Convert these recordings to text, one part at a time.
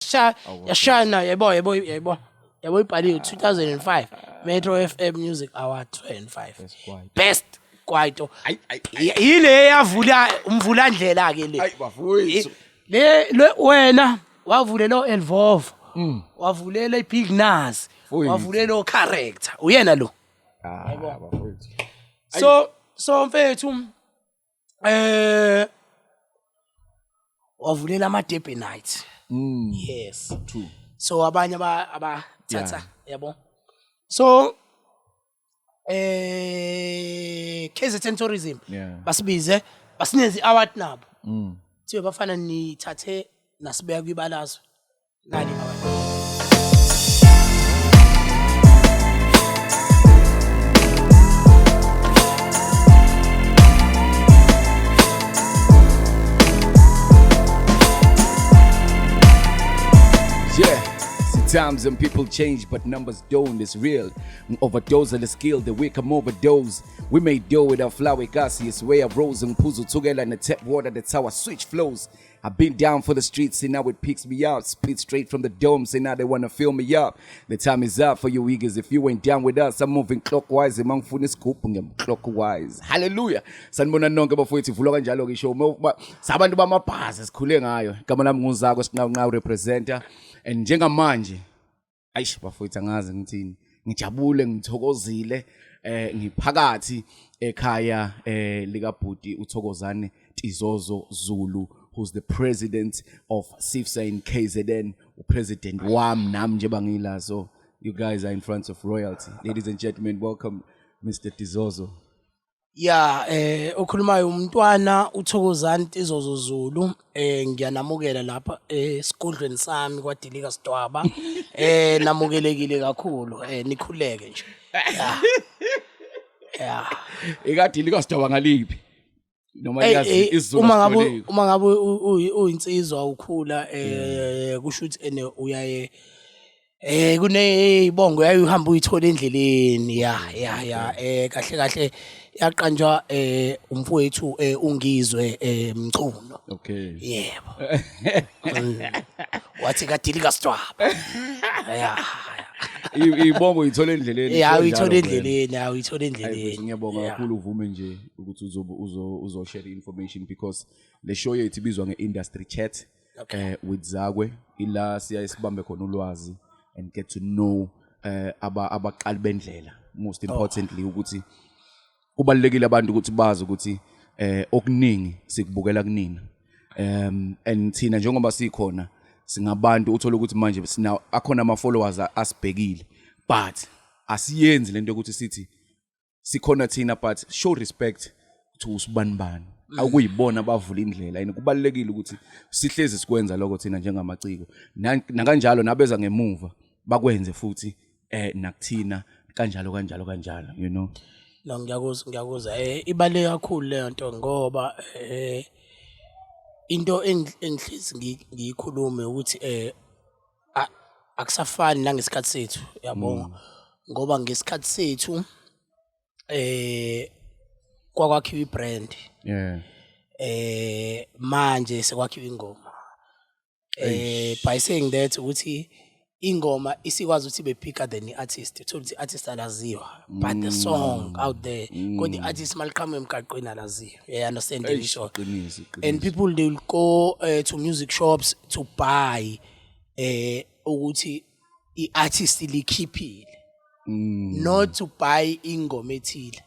Sha yashana yebo yebo yebo yabo ibhaliwe 2005 Metro FM Music Award 2005. Best kwaito. Yile yavula umvulandlela ke le. Ayi bafowethu. Le wena wavulela oElvovo. Wavulela iBig Nas. Mfowethu. Wavulela oCharacter. Uyena lo. Ah bafowethu. So mfethu wavulela ama Durban Nights. Yes. True. So abanye abathatha yabo. So KZN Tourism basibize basineze award nabo. Thiwe bafana nithathe nasibeka kwibalazwe. Nali award. Yeah. See, times and people change, but numbers don't. It's real. Overdose of the skill, the weak I'm overdose. We may do with our flower gas, it's way of rose and puzzle together and the tap water, that's how our switch flows. I've been down for the streets, and now it picks me up. Spit straight from the dome, say now they wanna fill me up. The time is up for you eagles. If you ain't down with us, I'm moving clockwise. Among scoop clockwise. Hallelujah. Sanibona nonke bafowethu ivulwa kanjalo ke show. Sabantu bamabhazi sikhule ngayo. Igama lami nguZako Sinqawunqawu representer. And njengamanje ayish bafowethu angazi ngithini. Ngijabule ngithokozile ngiphakathi ekhaya likabhuti uThokozane Tizozo Zulu, who's the president of CCIFSA in KZN, president wami nami njengoba ngila. So you guys are in front of royalty. Ladies and gentlemen, welcome Mr. Tizozo. Yeah, okhulumayo umntwana uThokozani Tizozo Zulu. Ngiyanamukela lapha esigodlweni sami kwaDilika Sidwaba. Namukelekile kakhulu. Nikhuleke nje. Yeah. Yeah. Ikadilika Sidwaba ngaliphi? Noma yazi isiZulu Uma ngabe asikhuleki. uma ngabe uyinsizwa ukhula kusho ukuthi ene uyaye kuneyibongo yaye uhamba uyithola endleleni. Ya ya ya kahle kahle yaqanjwa umfowethu uNgizwe Mchunu. Yebo. Wathi kadilika Sidwaba. Ya. Ibongo uyithola endleleni. Ya, Isho uyithola njalo endleleni, ya, uyithola vele. endleleni. Ayi, ngiyabonga kakhulu uvume nje ukuthi uzo share information because le show yethu ibizwa nge-industry chat with Zakwe. Ila siyaye sibambe khona ulwazi and get to know abaqali bendlela. Most importantly ukuthi kubalulekile abantu ukuthi bazi ukuthi okuningi sikubukela kunina. And thina njengoba sikhona singabantu uthola ukuthi manje sina akhona ama followers asibhekile, but asiyenzi lento yokuthi sithi sikhona thina, but show respect to usibanibani akuyibona abavula indlela. And kubalulekile ukuthi sihlezi sikwenza lokho thina njengamaciko, nakanjalo nabeza ngemuva bakwenze futhi nakuthina kanjalo kanjalo kanjalo, you know. No, ngiyakuzwa. Ibaluleke kakhulu leyo nto ngoba into engihlezi ngiyikhulume ukuthi akusafani nangesikhathi sethu, yabo. Ngoba ngesikhathi sethu kwakwakhiwa ibrand. Manje sekwakhiwa ingoma. By saying that ukuthi ingoma isikwazi ukuthi ibe bigger than i-artist. Uthola ukuthi i-artist alaziwa, but the song out there, kodwa i-artist maliqhamuka emgaqweni alaziwa. You understand the Eish, issue? Qiniso, And qiniso. people, they will go to music shops to buy ukuthi i-artist likhiphile. Not to buy ingoma ethile.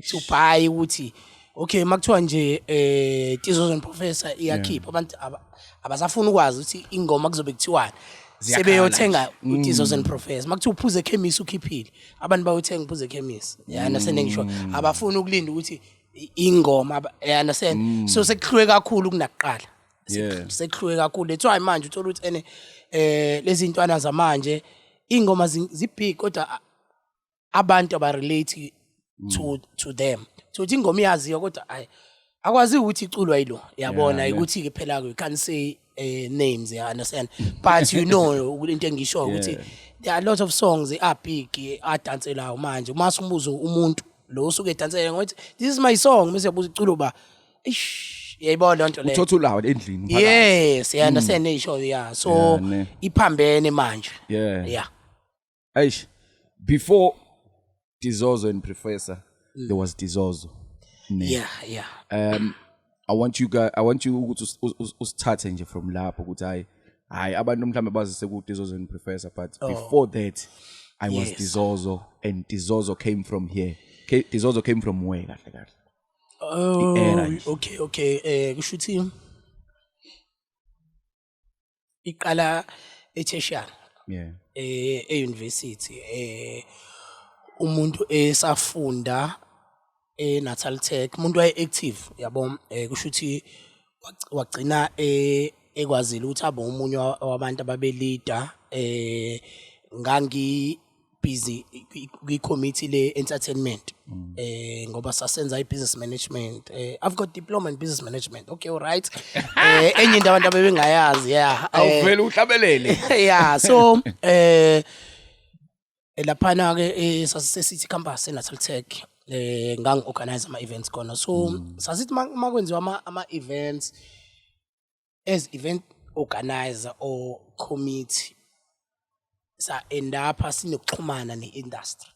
To buy ukuthi okay makuthiwa nje Tizozo and Professor iyakhipha, abantu abasafuni ukwazi ukuthi ingoma kuzobe kuthiwani. Ziyakhala Sebeyothenga nje. uTizozo and Professor. Makuthiwa uphuze ekhemisi ukhiphile, abantu bayothenga uphuze ekhemisi. You understand ngisho? Abafuni ukulinda ukuthi ingoma, you understand? So sekuhluke kakhulu kunakuqala. Sekuhluke kakhulu. That's why manje uthola ukuthi ene lezi ntwana zamanje ingoma zibig kodwa abantu abarelate to them. So uthi ingoma iyaziwa kodwa ayi akwazi ukuthi iculwa yilo, yabona, ukuthi ke phela you can't say names, you understand, but you know into engisho ukuthi there are a lot of songs are big adanselayo manje. Uma sumbuzo umuntu lo usuke edansela ngokuthi this is my song, bese uyabuza iculo ba eish. Yayibona lonto leyo. Uthatha ulawo endlini phakathi. Yes, you understand isho, yeah. So Yeah, ne. iphambene manje. Yeah. Yeah. Eish, before Dizozo and Professor, there was Dizozo. Ne. Yeah. I want you ukuthi usithathe nje from lapho ukuthi hayi hayi, abantu mhlambe bazi seku Dizozo and Professor, but before that I was Dizozo, and Dizozo came from here. Dizozo came from where, kahle kahle? Oh, I-era nje. Okay. Kusho ukuthi iqala eTertiary. E-university, umuntu esafunda eNatal Tech, umuntu waye active, yabo. Kusho ukuthi wagcina ekwazile ukuthi abe omunye wabantu ababe leader. Ngangi busy kwi committee le entertainment, ngoba sasenza i business management. I've got diploma in business management, okay, all right. Enye into abantu abebengayazi, yeah. Awuvele uhlabelele. Yeah, so laphana ke sasise City Campus eNatal Tech, ngangi organize ama events khona. So sasithi ma kwenziwa ama events, as event organizer or committee, sa end up sinokuxhumana ne-industry.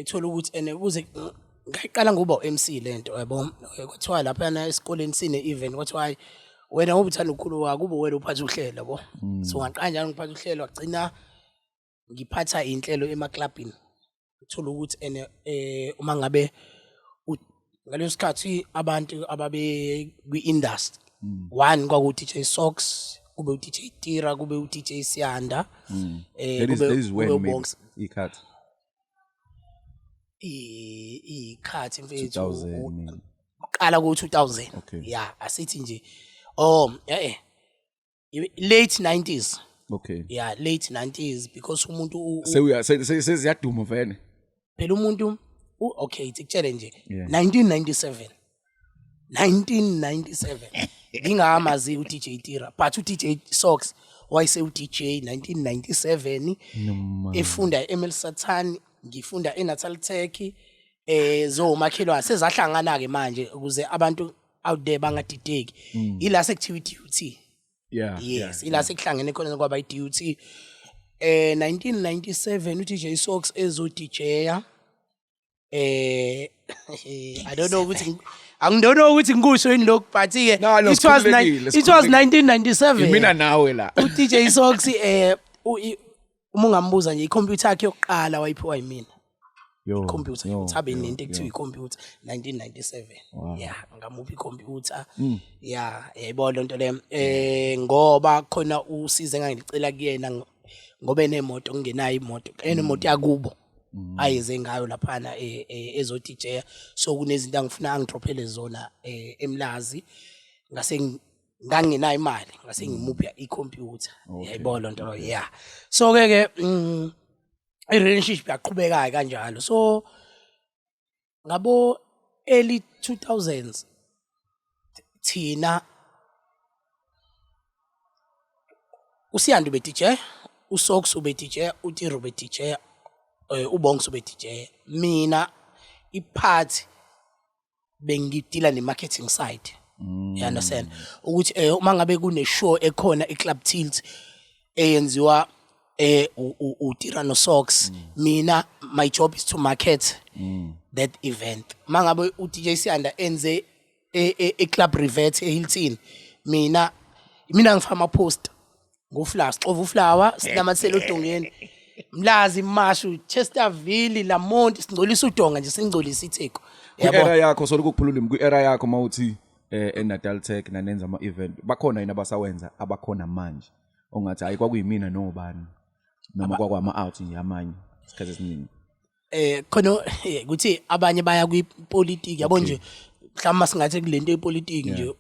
Uthola ukuthi ene kuze ngayiqala ngoba uMC lento, yabo. Kwathiwa lapha esikoleni sine event, kwathiwa hayi wena ngoba uthanda ukukhuluma, kube wena uphatha uhlelo, yabo. So ngaqala njalo ngiphatha uhlelo, wagcina ngiphatha inhlelo emaklabhini. Uthola ukuthi ene uma ngabe ngaleso sikhathi abantu ababe kwi-industry, one kwaku DJ Socks, kube u DJ Tira, kube u DJ Siyanda, kube That is when kube maybe uBongs. Ikhathi. Ikhathi mfethu 2000 maybe. Qala ku 2000. Yeah, asithi nje, oh late 90s. Yeah, late 90s, because umuntu Sewuya seziyaduma vele. Phela umuntu okay, sikutshele nje, 1997, 1997 ngingamazi u DJ Tira, but u DJ Socks wayese u DJ 1997 efunda eML Satan, ngifunda eNatal Tech, zomakhelwane sezahlangana ke manje ukuze abantu out there bangadideki. Ila sekuthiwa i-DUT. Yes, ila sekuhlangene khona kwaba i-DUT. 1997 u-DJ Socks ezo DJ-a. I don't know ukuthi I don't know ukuthi ngikusho yini lokhu, but ke No, it was sikhululekile, it was sikhululekile. 1997. Imina nawe la. U-DJ Socks, uma ungambuza nje, i-computer yakhe yokuqala wayiphiwa yimina. Yo, Computer, yo, uthi abe yo, nento ekuthiwa yo. i-computer 1997. Yeah, ngamupha i-computer. Yeah, yayibona lento le, ngoba khona usize engangicela kuyena ngoba enemoto, ngingenayo imoto, enemoto yakubo ayeze ngayo laphana ezo DJ. So kunezinto angifuna angidrophele zona eMlazi, ngase ngangenayo imali, ngase ngimupha i-computer. Yayibona lento leyo, yeah. So ke i-relationship yaqhubeka kanjalo. So ngabo early 2000s thina uSiyanda ube DJ, uSox ube DJ, uTiro ube DJ, uBongs ube DJ. Mina ipart bengidila ne-marketing side. You understand ukuthi uma ngabe kune show ekhona eClub Tilt eyenziwa uTira no Socks, mina my job is to market that event. Mangabe uDJ Siyanda enze e Club Rivet eHilton, mina ngifaka ama post ngoflower, sixova uflower, sinamathela odongeni, Mlazi, Mashu, Chesterville, Lamont, singcolisa udonga nje, singcolisa itheko. Kwi-era yakho, sorry ukukuphulula, kwi-era yakho mawuthi eNatal Tech nanenza ama event, bakhona yini abasawenza abakhona manje ongathi hayi kwakuyimina nobani, noma kwakwama out nje amanye isikhathi esiningi? Khona ukuthi abanye baya kwipolitiki, yabo nje, mhlawumbe singathi kulento yepolitiki nje,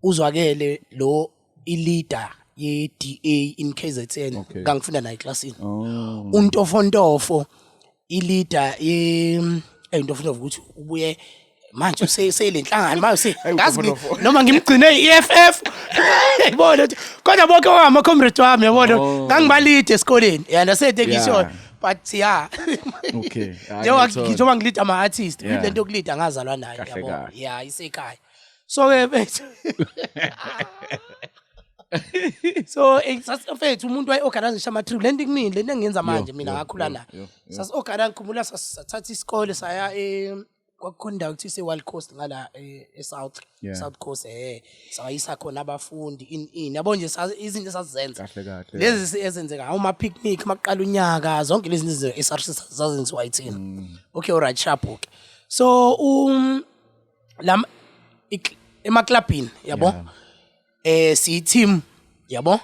uzwakele lo i-leader ye-DA in KZN. Ngangifunda naye eklasini. Untofontofo, i-leader ye Ntofontofo, ukuthi ubuye manje seyilenhlangano manje Hayi, ngazi uNtofontofo. Noma ngimgcine i-EFF, yabona ukuthi kodwa bonke bangama comrade wami, yabona. Ngangibalide esikoleni, you understand? Ngisho But yeah. Okay. Hayi, Njengoba ngiyathola. njengoba ngilida ama-artist, lento yokulida ngazalwa nayo, Kahle yabo. kahle. Yeah, isekhaya. So ke mfethu. So mfethu umuntu waye-organize ama-trip, lento kumina, lento engiyenza manje mina ngakhula nayo. Yo. Sasi-organize, ngikhumbula sathatha isikole saya kwakukhona indawo kuthiwa ise-Wild Coast ngala e-South, South Coast, sayisa khona abafundi in yabo nje izinto esasizenza. Kahle kahle. Lezi ezenzeka ama-picnic maqala unyaka, zonke lezi zinto e-SRC zazenziwa yithina. Okay, alright, sharp ke. So lam emaklabhini, yabo, siyi team, yabo.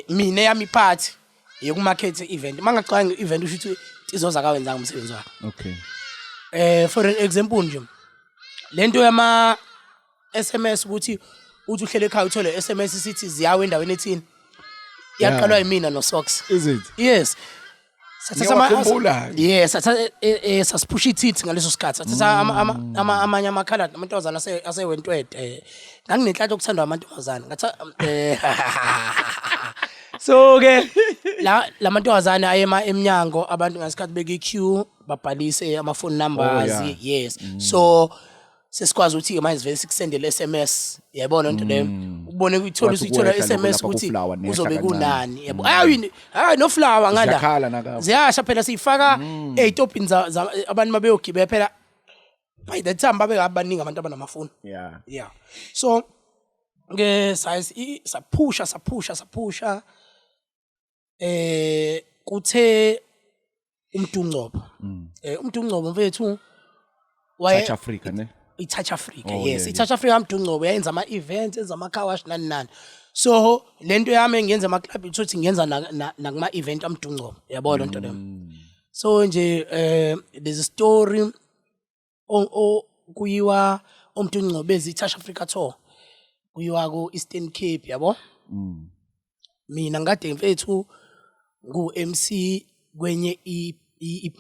Mina yami part yokumarket event, mangacabanga event usho ukuthi izoza kawenza umsebenzi wakhe. For an example nje, lento yama SMS ukuthi uthi uhlele ekhaya uthole SMS isithi ziyawe endaweni ethini, yaqalwa yimina no Socks. Is it? Yes. Sathatha Ngiyawakhumbula. Yes, sathatha sasiphusha ithithi ngaleso sikhathi. Sathatha amanye amakhaladi amantombazana asewentwede. Nganginenhlanhla yokuthandwa amantombazana. Ngatha so ke la lamantombazana ayema eminyango abantu ngasikhathi beki queue babhalise ama phone numbers. Oh, yeah. Yes. So sesikwazi ukuthi manje vele sikusendele SMS, yayibona into leyo, ubone uyithola Wathi usuyithola kuwehla SMS lapha ukuthi ku-flower nehla kuzobe kancane. kunani, yabo. Hayi hayi, no flower ngala. Ziyakhala nakapha. Ziyasha phela, siyifaka ey'tobhini abantu mabeyogibela phela. By that time babe abaningi abantu abanamafoni. Yeah, so ke size saphusha saphusha saphusha, kuthe uMntu Ngcobo, uMntu Ngcobo mfethu waye Touch Africa ne? I-Touch Africa. Oh, Yes. I-Touch Africa kaMntu Ngcobo yayenza ama-events, enza ama-car wash, nani nani. So lento yami engiyenza ema-club ithuthi ngiyenza nakuma-event aMntu Ngcobo, yabo lento leyo. So nje there's a story o kuyiwa uMntu Ngcobo ezi Touch Africa tour, kuyiwa ku Eastern Cape, yabo. Mina ngade mfethu ngu MC kwenye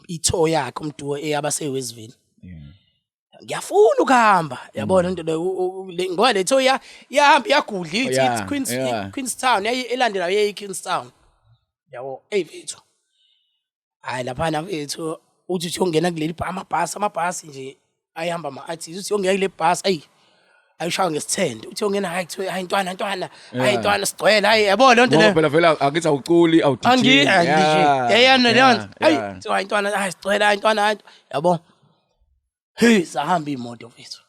i-tour yakhe uMntu eyabase Westville. Ngiyafuna ukuhamba, yabona into leyo, ngoba le tour yahamba iyagudla ithi Queens, Queenstown yayi elandelayo, yayi Queenstown, yabo. Ey mfethu, hayi laphana mfethu, uthi uthi uyongena kuleli amabhasi nje ayihamba ama-artist, uthi uyongena kule bhasi, ayi ayishaya ngesithende, uthi uyongena, hayi kuthiwe hayi ntwana ntwana, hayi ntwana sigcwele, hayi yabo leyo nto Ngoba leyo. phela vele akithi awuculi, awu-DJ. Angi yeyana leyo nto, hayi kuthiwa hayi ntwana, hayi sigcwele, hayi ntwana, hayi yabo. Hey, sahamba imoto mfethu,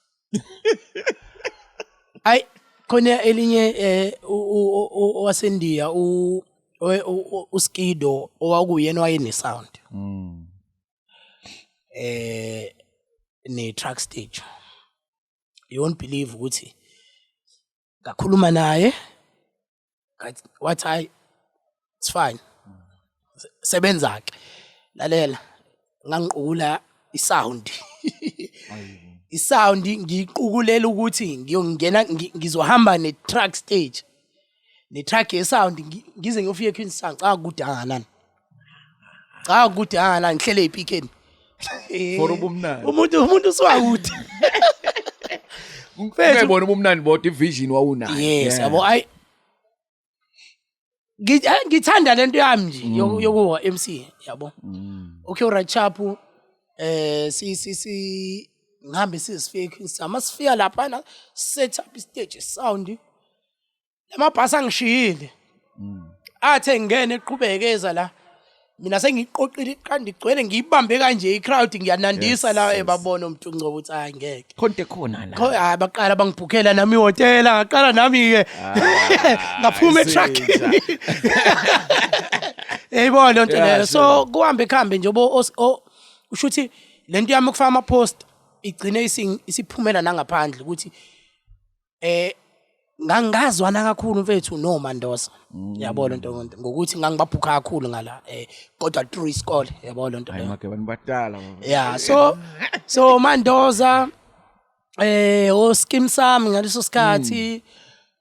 hayi khona elinye owasendiya uSkido owakuyena wayene sound ne truck stage. You won't believe ukuthi ngakhuluma naye, ngathi wathi hayi it's fine, sebenza ke. Lalela, ngangiqukula isound ngiyiqukulela ukuthi ngiyongena ngizohamba ne truck stage ne truck ye sound ngize ngiyofika eQueenstown. Cha, kude kanganani, cha, kude kanganani, ngihlele epikeni. For ubumnandi. Umuntu usuwakude. Mfethu. Ungayibona ubumnandi bodwa, ivision wawunayo. Yes. Yabo, ayi ngithanda lento yami nje yokuwa MC, yabo. Okay, right, sharp, si si si ngihambe sizifike Queenstown. Masifika lapha na set up stage sound, lamabhasi angishiyile, athe ngene eqhubeke eza la, mina sengiqoqile iqanda igcwele, ngiyibambe kanje i-crowd, ngiyanandisa la, ebabona uMntu Ngcobo ukuthi hayi ngeke. Khonto ekhona la. Hayi baqala bangibhukhela nami ihhotela, ngaqala nami-ke ngaphuma etruckini, yayibona leyo nto leyo. So kuhambe kuhambe nje, usho ukuthi lento yami yokufaka ama-post igcine isiphumela nangaphandle ukuthi ngangazwana kakhulu mfethu noMandoza, yabo lento, ngokuthi ngangibabhukha kakhulu ngala, kodwa through isikole, yabo lento Hayi leyo. Make abantu badala baba. Yeah, so Mandoza, o Skim Sam ngaleso sikhathi,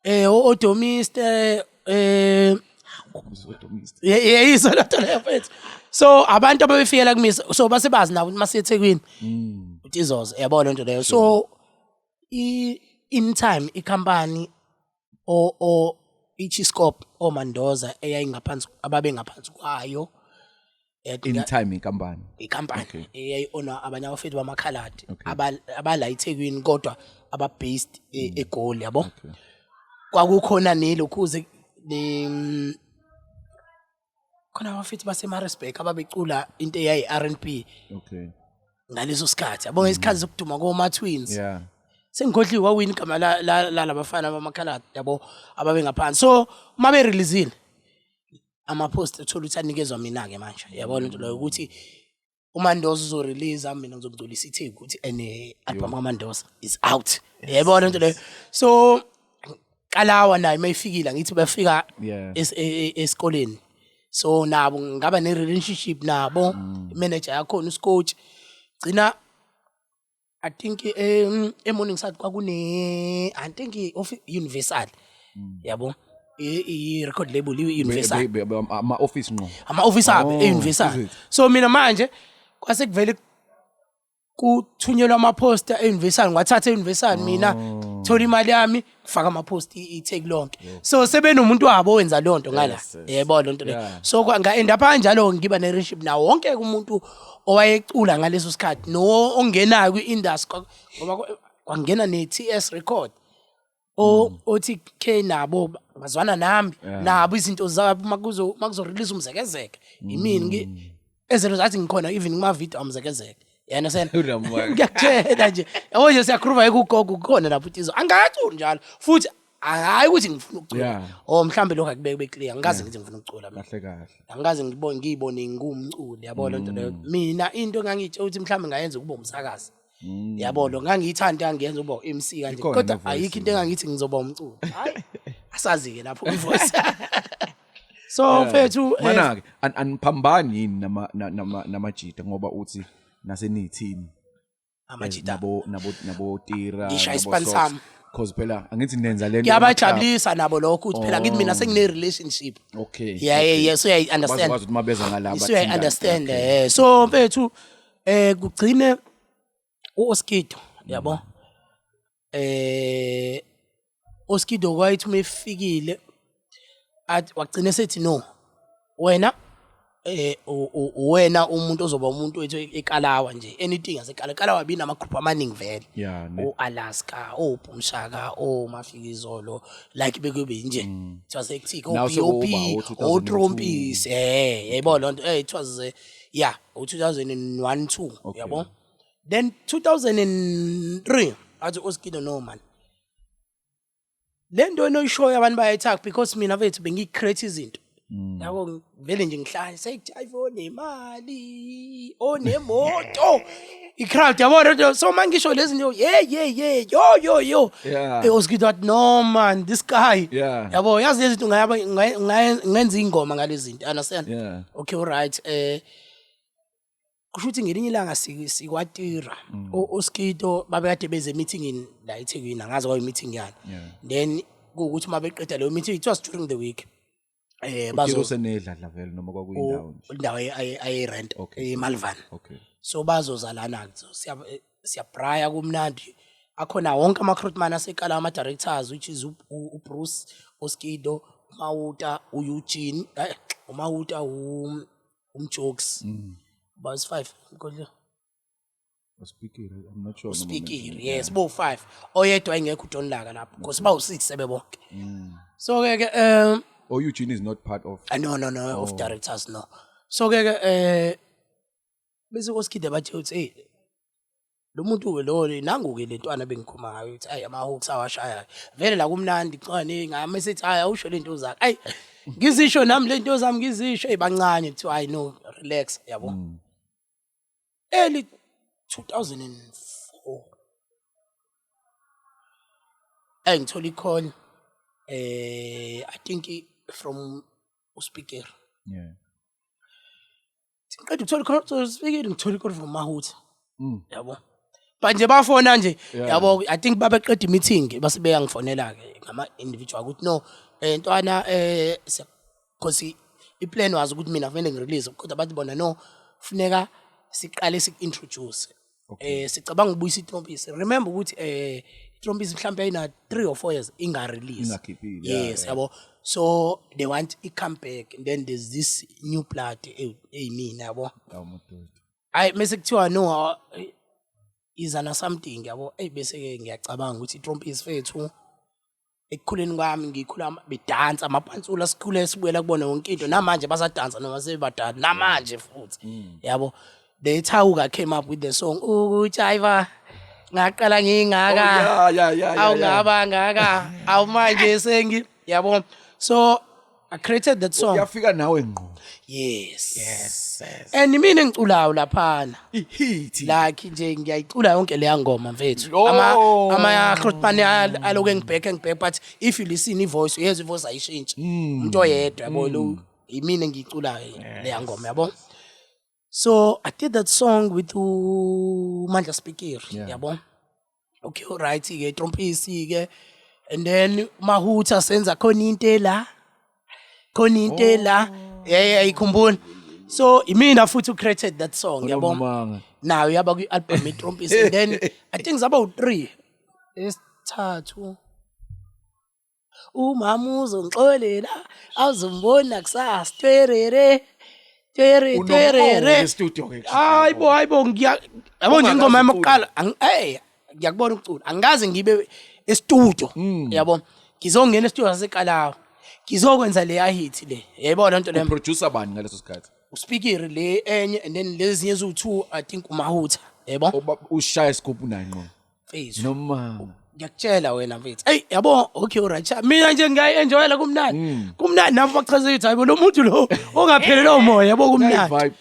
o Odomiste, yeyiso lento leyo mfethu. So abantu ababefikela kumisa, so base bazi nabo ukuthi masiye eThekwini uthi izoza, yabo lento leyo. So in time ikhampani o Ichiscope oMandoza eyayingaphansi, ababe ngaphansi kwayo. In time inkampani. Inkampani eyayi-ownwa abanye abafethu bamakhaladi abala eThekwini kodwa aba-based eGoli, yabo. Kwakukhona nelokhuze ne khona abafethu baseMaritzburg ababecula into eyayi R&B ngaleso sikhathi, yabo, ngesikhathi sokuduma koma Twins. Sengikhohliwe wawini igama la labafana bamakhaladi, yabo, ababe ngaphansi. So uma be-releasile ama-post, uthola ukuthi anikezwa mina-ke manje, yabona into leyo, ukuthi uMandoza uzo-release, mina ngizongcolisa iTheku ukuthi ene album kaMandoza is out, yayibona into leyo. So Kalawa nayo mayifikile, ngithi bafika esikoleni, so nabo ngaba ne-relationship nabo, manager yakhona uScotch gcina. I think e-Morning Side kwakune, I think of Universal, yabo, i-record label i-Universal. Ama-office ngqo. Ama-office abo Oh, e-Universal. Is it? So mina manje kwase kuvele kuthunyelwa ama-poster e-Universal, ngiwathatha e-Universal mina, thola imali yami, ngifaka ama-post iTheku lonke. So sebenomuntu wabo owenza leyo nto ngala. Yebo, lento leyo. So nga-end up kanjalo ngiba ne-relationship nawo wonke umuntu owayecula ngaleso sikhathi no ongenayo kwi-industry, ngoba kwangena ne-TS Record, o othi K, nabo bazwana nami. Nabo izinto zabo makuzo release umzekezeke imini ezinto zathi ngikhona even kuma video amzekezeke, you understand? Unamanga. Ngiyakutshela nje, yabo nje, siyakhuluma kugogo kukhona lapho utizo angaculi njalo futhi, hayi ukuthi ngifuna ukucula or mhlambe lokho akubeke kube clear, angikaze ngithi ngifuna ukucula mina. Kahle kahle. Angikaze ngiyibone ngumculi, yabo lento leyo. Mina into engangitshe ukuthi mhlambe ngayenza ukuba umsakazi, yabo, lo ngangiyithanda, ngiyenza ukuba u-MC kanje. Ikhona Kodwa ne-voice. ayikho into engangithi ngizoba umculi, hayi, asazi-ke lapho i-voice. So mfethu, Mana-ke aniphambani yini namajita, ngoba uthi naseniyi-team? Amajita. Nabo Tira. Ngisho Nabo isipani Socks. sami. 'Cause phela angithi nenza lento. Kuyabajabulisa nabo lokho ukuthi phela ngithi mina sengine-relationship. Yeah, so uyayi-understand. Bazokwazi ukuthi mabeza ngala. So uyayi-understand. So mfethu, kugcine u-Oskido, yabo, Oskido kwayithi uma efikile athi wagcina sethi, "No, wena wena umuntu ozoba umuntu wethu eKalawa nje, anything yaseKalawa." Kalawa binama group amaningi vele. Yeah, ne. O-Alaska, oBhumshaka, oMafikizolo, like bekube nje it was hectic. Now o-BOP, sekuba o-2002. o-Trompies, yayibona lonto. It was yeah, o-2001 2. Yabo, then 2003 athi Oskido, "No man, le nto enoyishoyo abantu bayayithaka," because mina mfethu bengiyi-create izinto, yabo, vele nje ngihlale sekujive onemali, onemoto, i-crowd, yabo. So uma ngisho lezi zinto, yeah, yo yo yo. Oskido wathi, "No man, this guy, yabo, yazi lezi zinto ungayenza ingoma ngalezi zinto, understand?" Yeah. Okay, alright, kusho ukuthi ngelinye ilanga sikwatira oskido babekade beze meeting la eThekwini, angazi kwayi meeting yani. Then kuwukuthi uma beqeda leyo meeting, it was during the week, bazo bazo senedladla vele noma kwakuyindawo nje? Indawo ayi-rent eMalvern. So bazozalana, so siyabraya kumnandi, akhona wonke ama-recruitment asekala, ama-directors, which is uBruce, Oskido, uMawuta, u-Eugene, uMawuta, umjokes, about five, Nkodlo. Uspikiri, I'm not sure. Uspikiri, yes, bo five, oyedwa engekho uJohn Laka lapho because bawu six sebebonke. So ke ke Oh, Eugene is not part of No, of directors, no. So ke ke bese oSkide bathi uthi, "Hey, lo muntu ke lo nangu ke lentwana bengikhuluma ngayo," uthi, "Ayi, ama hooks awashayayo vele la kumnandi ncane ngami." Sithi, "Hayi, awusho lento zakhe." Ayi, ngizisho nami lento zami, ngizisho, hey, bancane, kuthiwa, "Hayi, no, relax," yabo. Early 2004 ay ngithola i-call, I think from uSpeaker. Ngiqeda ukuthola i-call from uSpeaker, ngithola i-call from Mahutha, yabo, but nje bafona nje. Yabo, I think babeqeda i-meeting base beyangifonela ke ngama individual ukuthi, "No, ntwana, because i-plan was ukuthi mina kufanele ngi-release, kodwa bathi bona, no, funeka siqale siku-introduce, sicabanga ukubuyisa iTrompisi." Remember ukuthi iTrompisi mhlawumbe ayina 3 or 4 years inga-release. Ingakhiphile, yeah, Yes, yabo. So they want i comeback, and then there's this new blood eyimina, yabo. Awumadoda. Hayi, mase kuthiwa no, iza na something, yabo. Ey, bese ke ngiyacabanga ukuthi iTrompies fethu, ekukhuleni kwami ngikhula bedansa amapantsula, sikhule sibuyela kubona yonke into. Namanje basadansa noma sebadala namanje futhi, yabo. The Thawuka came up with the song ukujiva, ngaqala ngingaka. Oh, yeah. Awungaba ngaka, awumanje sengi, yabo. So I created that song. Yafika nawe ngqo. Yes. Yes. And mina engiculayo laphana, I-hit. Like nje ngiyayicula yonke leya ngoma, mfethu. Oh. Ama grootman aloku engibheka engibheka, but if you listen i-voice, uyezwa i-voice ayishintshi, umuntu oyedwa, yabo. Lo imina engiyiculayo leya ngoma, yabo. So I did that song with uMandla Speaker, yabo. Okay, alright ke, Trompisi ke, and then Mahutha senza khona into la, khona into la, yeah, ikhumbula. So imina futhi who created that song, yabo. Unamanga. Nayo yaba kwi-album iTrompisi, and then I think zaba u-3, esithathu, umama uzongixolela, awuzombona kusasa, twerere twere twerere. Studio ke. Hayibo, hayibo, ngiya, yabo nje, ingoma yami yokuqala, hey, ngiyakubona ukucula, angikaze ngibe e-studio, yabo. Ngizongena e-studio saseKalawa, ngizokwenza leya hit le, yayibona lento le. Producer bani ngaleso sikhathi? Uspeaker le enye, and then lezi zinye eziwu-2, I think uMahutha, yabo. Ushaya isigubhu naye ngqo. Mfethu. Noma. Ngiyakutshela wena, mfethu. Eyi, yabo, okay, right, mina nje ngiyayi-enjoyela, kumnandi, kumnandi. Nabo bachaze ukuthi hayibo, lo muntu lo ongaphelelwa umoya, yabo, kumnandi. Vibe.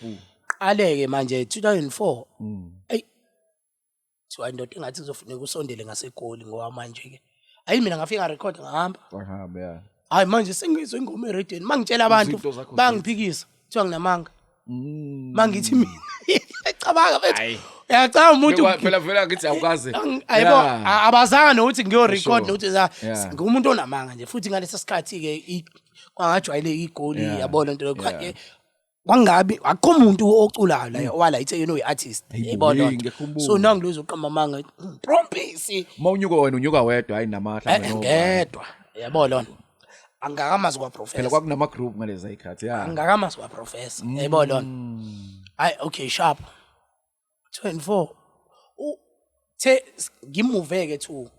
Qale-ke manje 2004, eyi, kuthiwa indoda engathi kuzofuneka usondele ngaseGoli, ngoba manje-ke ayi, mina ngafika ngarekhoda, ngahamba. Wahamba, yeah. Hayi, manje sengizwe ingoma erediyweni, uma ngitshela abantu Izinto zakho. Bangiphikisa, kuthiwa nginamanga. Uma ngithi mina, cabanga, mfethu, uyacabanga umuntu. Phela vele ngithi awukaze. Ayibo, abazange nokuthi ngiyorecord, nokuthi ngumuntu onamanga nje futhi ngalesa sikhathi-ke kwangajwayeleki iGoli, yabo, lento leyo. Kwangabi akukho muntu oculayo la owala iThekwini oyi-artist, yayibona hey, loo nto. Ngiyakhumbula. So nangilozo uqamba amanga, Trompisi. Uma unyuka wena, unyuka wedwa, hayi namahla. Ngedwa, yabo lona, angakamazi Phela kwaprofessor. Kwakunama group ngaleza ikhathi, yeah. Angakamazi kwaprofessor, yayibona lona. Hayi, okay, sharp, 24 the ngimove-ke to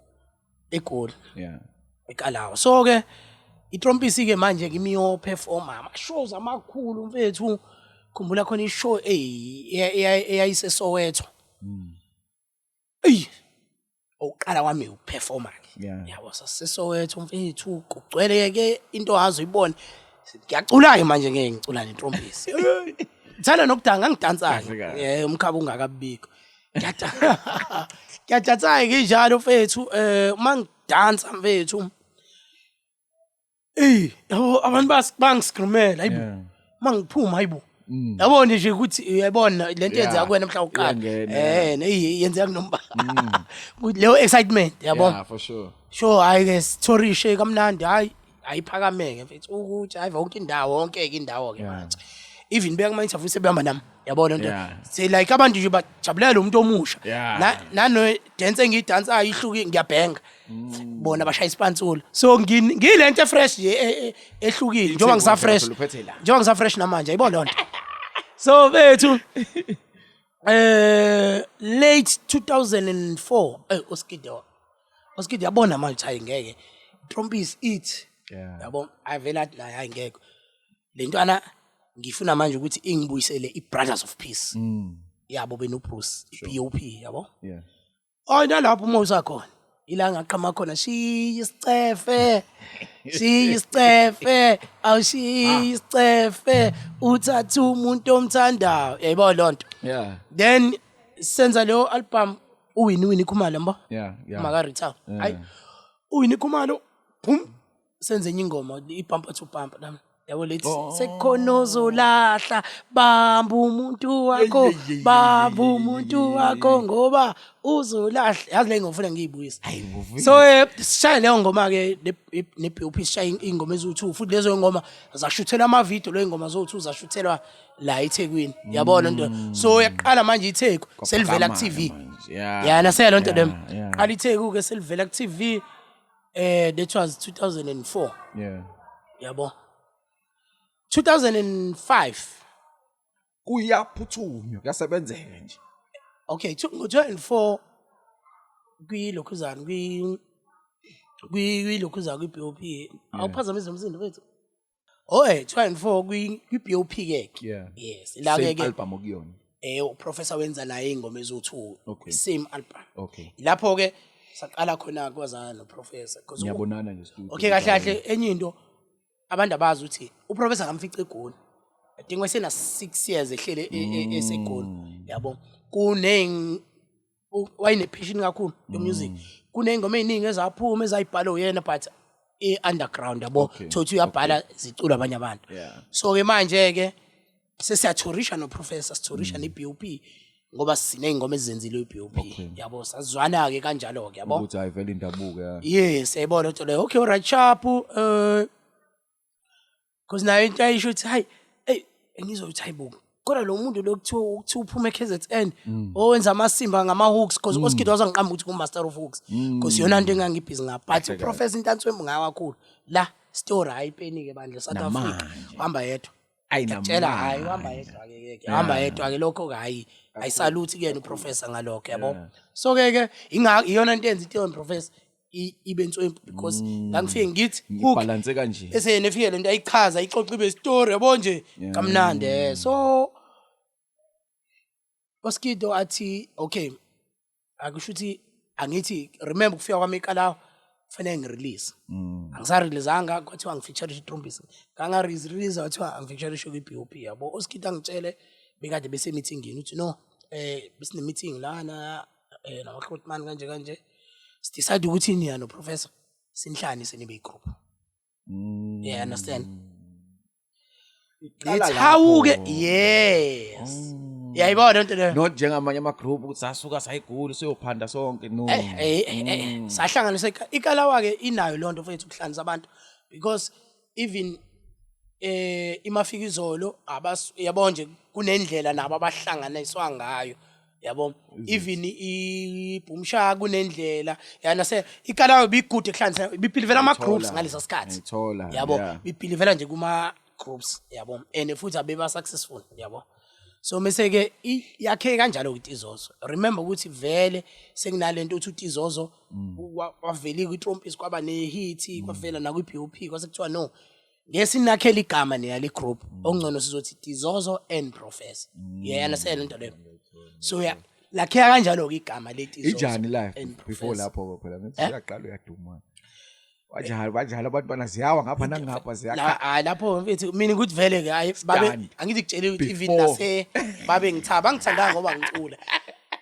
eGoli, eKalawa. So ke iTrompisi ke manje ngimiyo performa ama shows amakhulu, mfethu. Khumbula khona ishow eyayiseSoweto. Ey, oqala kwami ukuperforma ke, yabo, saseSoweto, mfethu, kugcwele ke into wazi uyibone. Ngiyacula ke manje, ngeke ngicula neTrompisi, ngithanda nokudanga, ngidansayo. Kahle kahle. Eh, umkhaba ungakabikho, ngiyadansa ke njalo, mfethu. Uma ngidansa, mfethu, eh, yabo, abantu bangiscreamela, hayibo. Uma ngiphuma, hayibo, yabona nje ukuthi uyayibona lento yenzeka kuwena mhla uqala. Iyangena. Eh, yenzeka kunomba leyo excitement, yabo. Yeah, for sure. Sure, hayi ke, sithorishe kamnandi, hayi, ayiphakameke, mfethu, ukuthi hayi, yonke indawo, yonke ke indawo ke manje, even beka kuma interview sebehamba nami, yabo lento. Say like abantu nje bajabulela umuntu omusha. Nano dance engiyidansayo ihluke, ngiyabhenga, bona bashaya isipansula. So ngilento fresh nje ehlukile njengoba ngisa fresh. Phela uphethe la. Njengoba ngisa fresh namanje, ayibona lonto. So bethu, late 2004, Oskide yabona manje, hayi ngeke, Trompies it, yabo, avela athi naye, hayi ngeke, le ntwana ngifuna manje ukuthi ingibuyisele i-Brothers of Peace, yabo, beno Bruce, i-BOP, yabo. Hayi, nalapho uma usakhona ila ngaqhama khona, shiya isicefe, shiya isicefe, awushiya isicefe, uthatha umuntu omthandayo, yayibona lonto. Then senza leyo album, uWinnie Winnie Khumalo mbo. Maka Rita, hayi, uWinnie Khumalo, boom, senze enye ingoma, ibumper to bumper nami, yabo, lethi sekukhona ozolahla, bamba umuntu wakho, bamba umuntu wakho ngoba uzolahla. Yazi le ngofuna ngiyibuyise. So sishaye leyo ngoma ke ne-BOP, sishaye ingoma eziwu-2 futhi. Lezo ngoma zashuthelwa amavidiyo, leyo ngoma zowu-2 zashuthelwa la eThekwini, yabona nto. So yaqala manje iTheku selivela ku-TV. Ya, nasiya lonto le. Qala iTheku ke selivela ku-TV, that was 2004. Yabo, 2005. Kuyaphuthunywa, kuyasebenzeka nje. Okay, ngo-2004 kwilokhuzana kwilokhuzana kwi-BOP, awuphazamisa umsindo mfethu. Oh, 2004 kwi-BOP ke. Yes, la ke ke album okuyona. Uprofessor wenza naye ingoma ezo2. Same album. Lapho ke saqala khona kwazana noprofessor because Ngiyabonana nje studio. Okay, kahle kahle enye into abantu abazi ukuthi uprofessor ngamfica eGoli. I think wayesena 6 years ehlele eseGoli. Yabo. Kuning wayene passion kakhulu yo music. Kuneyingoma eziningi ezaphuma ezayibhalwa uyena, but e-underground, yabo. Thothi uyabhala zicula abanye abantu. So ke manje ke sesiyathurisha noprofessor, sithurisha ne-BOP ngoba siney'ngoma ezizenzile i-BOP. Yabo, sazwana ke kanjalo ke, yabo. Ukuthi hayi vele indabuko ya. Yes, yayibona into leyo. Okay, alright, sharp, because nayo into ayisho ukuthi hayi, hey, ngizwa ukuthi hayibo, kodwa lo muntu lo kuthiwa uphuma e-KZN owenza amasimba ngama-hooks, because Oskido wazangiqamba ukuthi ngu-master of hooks, because iyona nto engangibhizi ngayo. But uprofessor into answembu ngayo kakhulu la story, hayi ipeni-ke bandla South Africa, uhamba yedwa. Ayi. Ngiyakutshela, hayi, uhamba yedwa ke, uhamba yedwa ke lokho ke, hayi, ayisaluthi kuyena uprofessor ngalokho, yabo. So ke ke iyona into enza into professor ibe nswempu, because ngangifike ngithi hook Ngibalance kanje. Bese yena efike lento ayichaza, ayixoxe ibe story, yabo nje, kamnandi. So Oskido athi okay, akusho ukuthi angithi remember ukufika kwami eKalawa kufanele ngirelease. Angisareleasanga, kwathiwa ngifeature iTrompis, nganga-release, kwathiwa angifeature kwi-BOP, yabo. Oskido angitshele bekade bese meetingini uthi no, besine meeting lana nama-Grootman kanje kanje, sidecide ukuthi niya no professor sinihlanise nibe igroup. Yeah, understand. Iqala Ngithi hawu-ke, lapho. Yes, yayibona lento leyo. Not njengamanye ama-group ukuthi sasuka sayigula siyophanda sonke, no. Sahlanganisa iKalawa-ke inayo leyo nto mfethu, ukuhlanganisa abantu, because even iMafikizolo abas yabo nje kunendlela nabo abahlanganiswa ngayo, yabo. Even iBoom Shaka kunendlela yana se iKalawa bigude kuhlanganisa, bibelivela ama groups ngalesa sikhathi. Ngiyayithola, Yabo, bibelivela nje kuma groups, yabo, and futhi abeba successful, yabo. So mase ke yakhe kanjalo uTizozo. Remember ukuthi vele sekunalento uthi uTizozo wavela kwiTrompis, kwaba nehit, kwavela na kwi-BOP, kwase kuthiwa no, ngesinakhela igama neyale group ongcono sizothi Tizozo and Professor. Yeah, understand into leyo. So yeah, lakheka kanjalo ke igama leTizozo Injani life and before Professor. Lapho phela ngithi uyaqala uyaduma, banjalo banjalo abantwana ziyawa ngapha nangapha La ziyakha. Hayi, lapho mfethu mina ukuthi vele ke hayi babe Stand. angithi kutshela ukuthi even Before. nase babe ngithaba bangithandanga ngoba ngicula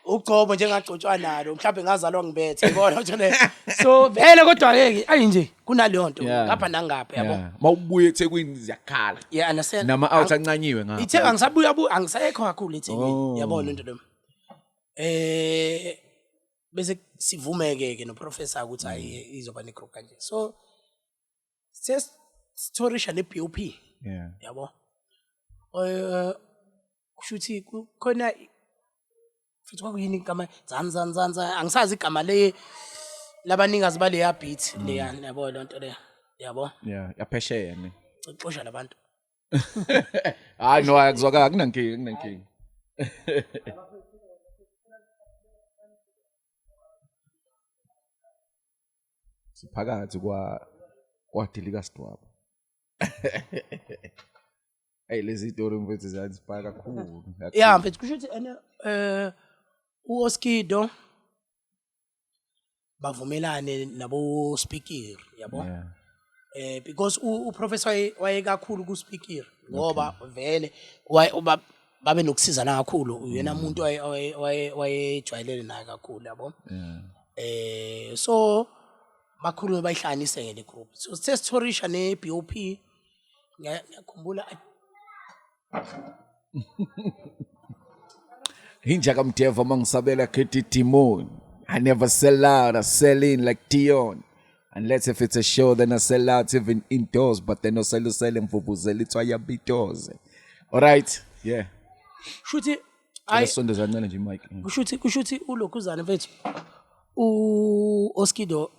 ugcobo njengagcotshwa nalo, mhlawumbe ngazalwa ngibethe, yibona nje le. So vele kodwa ke ayi nje kunaleyo nto ngapha nangapha, yabo. Yeah. Mawubuye eThekwini ziyakhala. Yeah, understand. Nama out ancanyiwe ngapha. Ithe angisabuya bu angisekho kakhulu eThekwini. Yabona into leyo. Bese sivumeke ke noprofessor ukuthi hayi, izoba ne group kanje. So sesithorisha ne BOP. Yabo, kusho ukuthi khona futhi kwakuyini igama, zanzanzanza, angisazi igama le labanikazi baleya beat leya, yabo, lonto leya, yabo. Yeah, yaphesheya ne. Xosha labantu. Hayi no, akuzwakala, akunankinga, akunankinga. Siphakathi kwa kwadilika sidwabo. Hey, lezi story mfethu ziyanspire kakhulu. Yeah mfethu, kusho ukuthi ene uOskido bavumelane nabo speaker, yabo. Because uprofessor waye kakhulu ku speaker ngoba vele babe nokusizana kakhulu, uyena umuntu wayejwayelene naye kakhulu, yabo. So bakhulume bayihlanganise ke le group. So sesithorisha ne BOP, ngiyakhumbula. Inja kamdeva mangisabela khethi demon. I never sell out, I sell in like Dion. Unless if it's a show, then I sell out even indoors, but then osele usele mvuvuzela ithwaya bitoze. All right, yeah. Shuthi ay Sondeza kancane nje mic. Kushuthi ulokhuzana mfethu u Oskido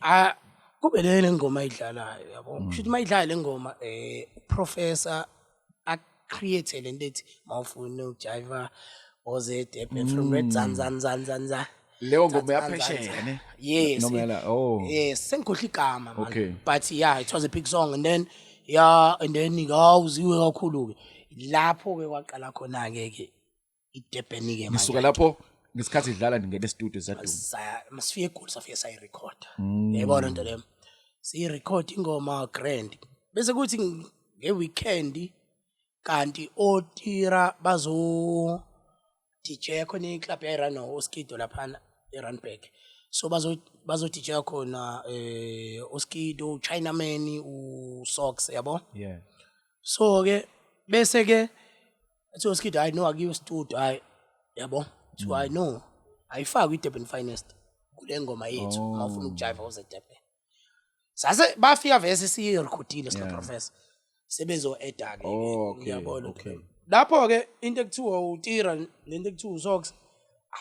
a Kube le ngoma ayidlalayo, yabo. Kusho ukuthi uma idlala le ngoma, uprofessor a-create le nto ethi mawufuna ukujiva oze Durban from red zan zan zan zan zan. Leyo ngoma yaphesheya ne? Yes. Noma yala, oh. Yes, sengikhohlwa igama man. Okay. But yeah, it was a big song and then yeah, and then ngawuziwe kakhulu ke. Lapho ke kwaqala khona ke ke iDurban ke manje. Ngisuka lapho ngesikhathi idlala ngingena e-studio zaduma. Masifike eGoli safike sayirekhoda. Yayibona into leyo. Siyirekhod ingoma grand. Bese kuthi nge-weekend kanti oTira bazo DJ khona i-club yayirun oSkido laphana eRandburg. So bazo DJ khona oSkido, Chinaman, uSox, yabo. So ke bese ke athi oSkido, hayi no, akuyiwe studio, hayi, yabo. So I know ayifakwe iDurban Finest kule ngoma yethu mawufuna ukujiva uze Durban. Sase bafika vese siyirekhodile sino professor. Sebezo eda ke. Oh, okay, Uyabona. okay. Lapho ke into ekuthiwa uTira nento ekuthiwa uSox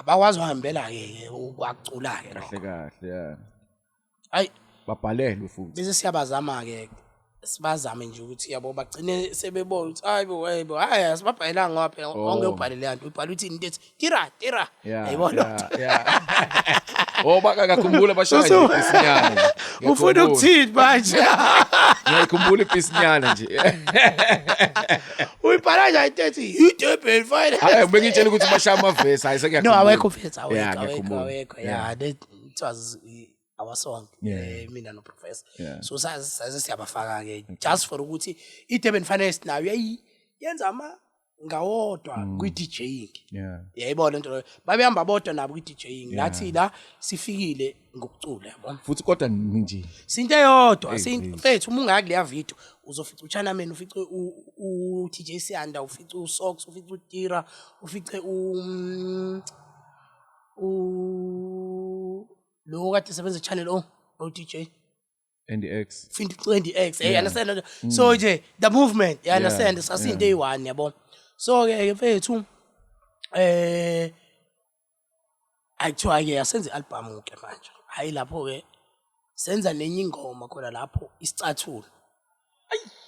abakwazi uhambela ke ukwacula ke lokho. Kahle kahle, yeah. Hayi. Babhalelwe futhi. Bese siyabazama ke, sibazame nje ukuthi, yabo, bagcine sebebona ukuthi hayi bo, hayi bo, hayi, asibabhalelanga ngoba phela onke ubhalele yanto ubhala uthi into ethi tira tira. Yayibona. Yeah. Oh, baka ngakhumbula bashaya nje ipisinyana nje. Ufuna Ngiyakhumbula. ukuthini manje? Ngiyayikhumbula ipisinyana nje. Uyibhala nje into ethi iDurban Finest. Hayi, bengitshela ukuthi bashaya amavesi, hayi, No, sengiyakhumbula. awekho mfethu, awekho. Yeah, Awekho. ngiyakhumbula. Awekho, yeah, that it was our song. Mina no professor. So saze siyabafaka ke just for ukuthi iDurban Finest nayo yayi yenza ama ngawodwa kwi-DJing. Yayibona into leyo, babehamba bodwa nabo kwi-DJing, nathi la sifikile ngokucula, yabo. Futhi kodwa nje Sinto eyodwa. Hey, please. Mfethu, uma ungaya kuleya video uzofica uChinaman, ufice u-DJ Siyanda, ufice uSox, ufice uTira, ufice u lo kade sebenza Channel O, o DJ. NDX. Finti 20X, hey, understand lento? So nje the movement, you understand, sasinto eyi-one, yabo. So ke mfethu, ayithiwa ke asenze i-album ke manje, hayi, lapho ke senza nenye ingoma khona lapho, isicathulo.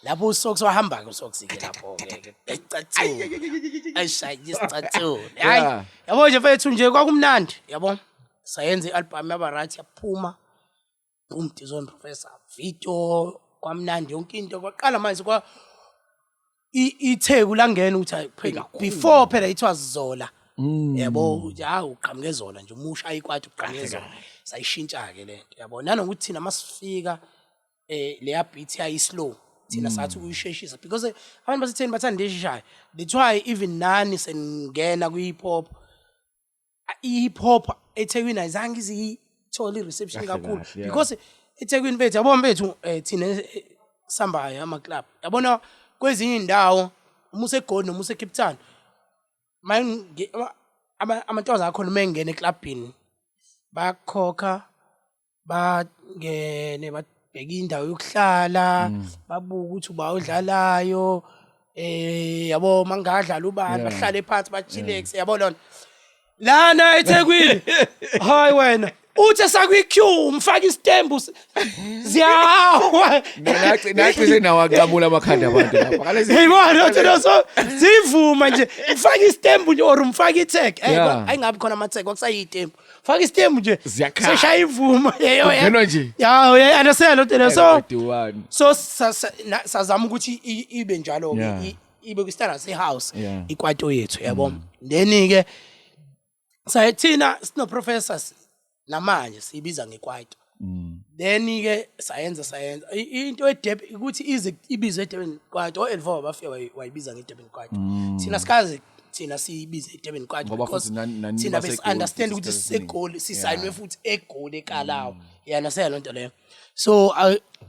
Lapho uSox wahamba ke, uSox ke lapho ke isicathulo, ayishaye isicathulo, hayi. Yabo nje mfethu, nje kwakumnandi, yabo. Sayenza i-album, yaba right, yaphuma, boom, Dizon Professor video, kwamnandi yonke into. Kwaqala manje kwa iTheku langena ukuthi hayi phela, before phela it was Zola, yabo, ukuthi hayi, uqhamuke Zola nje, umusha ayikwathi uqhamuke Zola. Sayishintsha ke lento, yabo, nanokuthi thina masifika leya beat yayi slow, thina sathi ukuyisheshisa because abantu basetheni bathanda esheshayo. That's why even nani seningena kwi-hip hop, i-hip hop eThekwini ayizange iziyithole i-reception Kahle kakhulu kahle, yeah. because eThekwini bethu, yabo mfethu, thina sambayo ama-club, yabona, kwezinye iy'ndawo uma useGoli noma use-Cape Town, amantombazane akhona uma engena eklabhini bayakhokha, bangene, babheke indawo yokuhlala, babuke ukuthi uba odlalayo, yabo, mangadlala ubani, bahlale phansi, bachillax, yabo. Lona lana eThekwini, hayi wena, uthi esakwi-queue umfaka isitembu, ziyawa. Nacishe nawo aqamula amakhanda abantu lapha. Yayibona thina, so sivuma nje ufaka isitembu nje or umfaka i-tag. Ayingabi khona ama-tag, kwakusayitembu, faka isitembu nje. Ziyakhala. Seshaya ivuma yeyo. Kungenwa nje. Ya, uya understand lo nto, so 31. So sazama ukuthi ibe njalo ke, ibe kwi-standard se-house ikwaito yethu, yabo. Then ke sayithina sino professors namanje siyibiza ngekwaito. Then ke sayenza into eDurban ukuthi ize ibizwe eDurban kwaito. O-L4 bafika wayibiza ngeDurban kwaito, thina sikaze thina siyibize eDurban kwaito Ngoba because futhi nani thina baseGoli besi-understand futhi ukuthi isikhathi esiningi. sisegoli, sisayinwe futhi eGoli ekalawo, yana seya loo nto leyo, so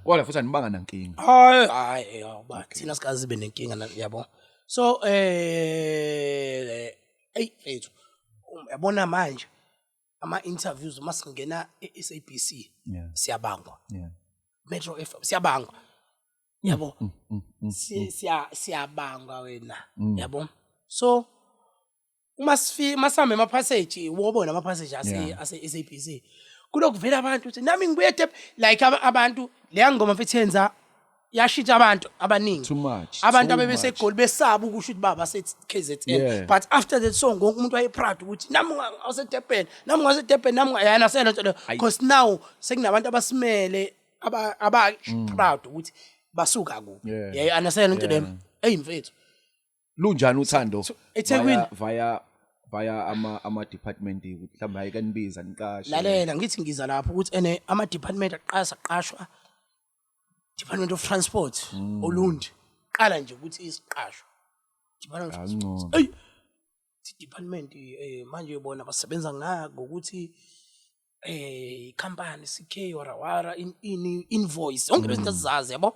Kodwa futhi anibanga nankinga. Hayi hayi, ba thina sikaze sibe nenkinga yabo. So ey mfethu, yabona manje ama interviews uma singena e-SABC siyabangwa, Metro FM siyabangwa, yabo. Siyabangwa wena, yabo. So uma sifika masihamba ema-passage, wobona ama-passage ase ase SABC. Kulokuvela abantu ukuthi nami ngibuye eDurban, like abantu leya ngoma mfethu yenza yashintsha abantu abaningi. Too much, Abantu too abebesegoli besaba ukusho ukuthi baba se-KZN. Yeah. But after that song wonke umuntu waye-proud ukuthi nami ngaseDurban, nami ngaseDurban, nami yana sena nto leyo. Because now sekunabantu abasimele aba proud ukuthi basuka kuphi. Yeah. Yeah, understand into leyo. Hey mfethu. Lunjani uthando? eThekwini? Via ama department ukuthi mhlawumbe hayi kanibiza niqashe. Lalela, ngithi ngiza lapho ukuthi ene ama department aqala saqashwa, Department of Transport Olundi qala nje ukuthi isiqashwa Department of Transport. Ey, department manje bona basebenza ngako ukuthi company CK wara wara in invoice yonke lezinto azizazi, yabo.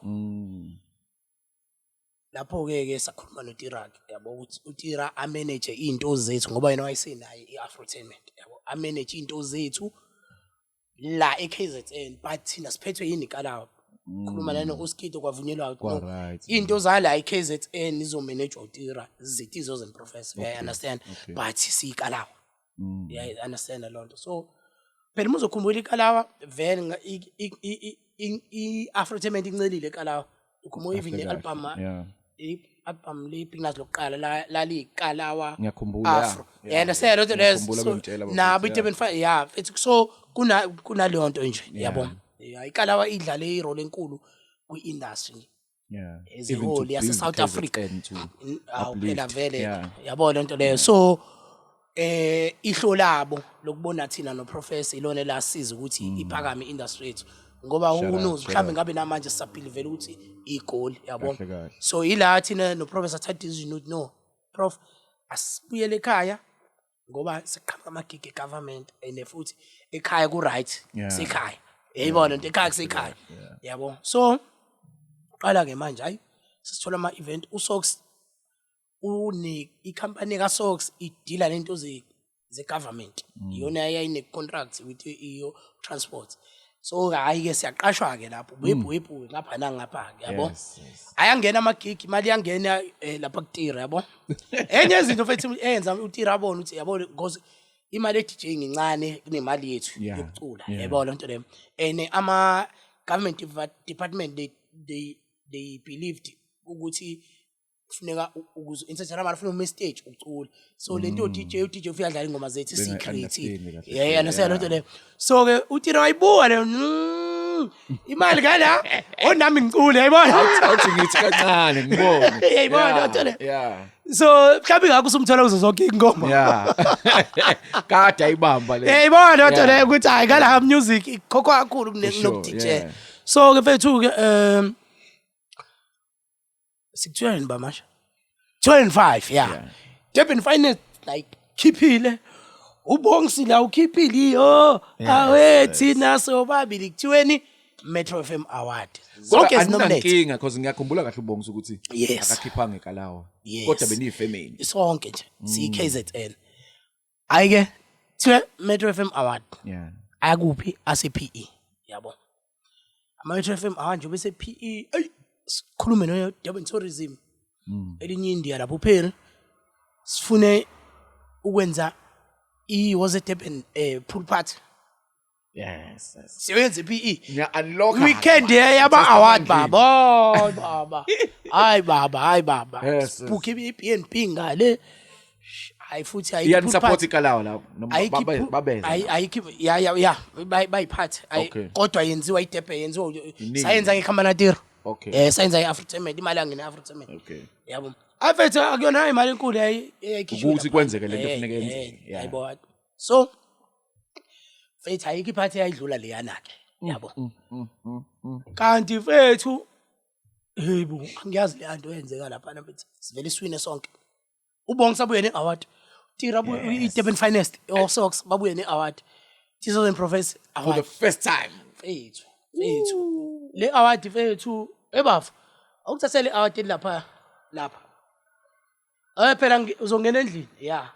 Lapho ke sakhuluma noTira ke, yabo, ukuthi uTira amanage izinto zethu ngoba yena wayesenaye iAfrotainment, yabo, amanage izinto zethu la eKZN, but thina siphethwe yini iKalawa. Khuluma lana uSkido, kwavunyelwa Kwa no, right. into zala eKZN izomanage uTira, Zitizos and Professor, yeah, understand, but siyiKalawa, yeah, understand loo nto. So phela uma uzokhumbula iKalawa vele i-Afrotainment incelile eKalawa, ukhumbula even Kahle kahle, ne-album, yeah. i-album le-Big lokuqala laliyikalawa Ngiyakhumbula, Afro. yeah. Yeah, understand loo nto leyo. Ngiyakhumbula So, bengitshela bafethu, nabo yeah. i-Durban Fire, yeah, mfethu, so kunaleyo nto nje, yabo. Yeah, iKalawa idlale i-role enkulu kwi-industry as a Even to whole yase build South KZN Africa. to Awu phela uplift, vele, yeah. yabo lento leyo. So ihlo labo lokubona thina no Professor ilona elasiza ukuthi iphakame industry yethu ngoba Shout who out, knows, shout mhlambe out. ngabe namanje sisaphila vele ukuthi igoli, yabo. Kahle kahle. So ila thina no Professor thatha decision ukuthi no prof, asibuyele ekhaya ngoba siqhamuka amagigi e-government and futhi ekhaya ku right. Sekhaya, yayibona into, ekhaya kusekhaya, yabo. So qala ke manje, hayi, sisithola ama event uSox une ikhampani kaSox idila lento ze government, iyona yayine contract with iyo transport. So hayi ke siyaqashwa ke lapho, webhu webhu ngapha nangapha, yabo. Yes. Ayangena amagigi, imali iyangena lapha kuTira, yabo. Enye izinto mfethu eyenza uTira abone ukuthi, yabo, because imali e-DJ ngincane kunemali yethu yokucula, yabo lento leyo. And ama government department they believed ukuthi kufuneka ukuze entertain abantu ufuna uma stage ucula, so lento DJ, uDJ ufika adlala ingoma zethu Benga-understand si-creative. Kahle Yeah, kahle, understand lento leyo. So ke uTira wayibuka le imali kala onami ngicule, yayibona. Awuthi ngithi kancane ngibone. Yayibona lento le. So mhlawumbe ngakho usumthola kuzo zonke ingoma. Yeah. Kade ayibamba le. Yayibona lento le ukuthi hayi kala music ikhokhwa kakhulu For sure, kunoku DJ. yeah. So ke mfethu ke sikuthiwa ba manje 25, yeah. Durban Finance like khiphile uBongsi la, ukhiphile yo awe, thina sobabili kuthiweni Metro FM Award zonke zinominate. Aninankinga because ngiyakhumbula kahle uBongisa ukuthi akakhiphanga eKalawa. Yes. Kodwa beniyi-family. Sonke nje siyi KZN. Ayike thiwe Metro FM Award akuphi, ase PE, yabo. Ama Metro FM Award nje bese PE, ay, sikhulume no Durban Tourism, elinye India lapho phela sifune ukwenza i was it Durban pool party. Yes. Siyoyenza i-PE Ngiya unlock. Weekend yaba award baba. Oh, baba, hayi baba, hayi baba. Yes. Book i-B&B ngale, hayi futhi ayikho Iyani pool support party. iKalawa lapho noma Ayikho babeza. Ayikho, ya, bayiphathe. Okay. Kodwa yenziwa iDurban, yenziwa Iningi. sayenza ngekhamanatiro. Okay. Sayenza i-Afrotainment, imali yangena i-Afrotainment. Okay. Yabo, afethu akuyona imali enkulu eyayikhishwe Ukuthi lapha. kwenzeke lento efuneka yenzeke, yeah. Yabo, so mfethu ayikho iphathi eyayidlula leyana ke, yabo. Kanti mfethu, yebo, angiyazi le nto eyenzeka lapha mfethu, sivele iswine sonke. UBongisa abuye ne-award, Tira abuye i-Durban Finest oSox babuye ne-award, Tizos and Professor For the award. First time. Mfethu, le award mfethu ebafu awukuthathele i-award lapha lapha, phela uzongena endlini ya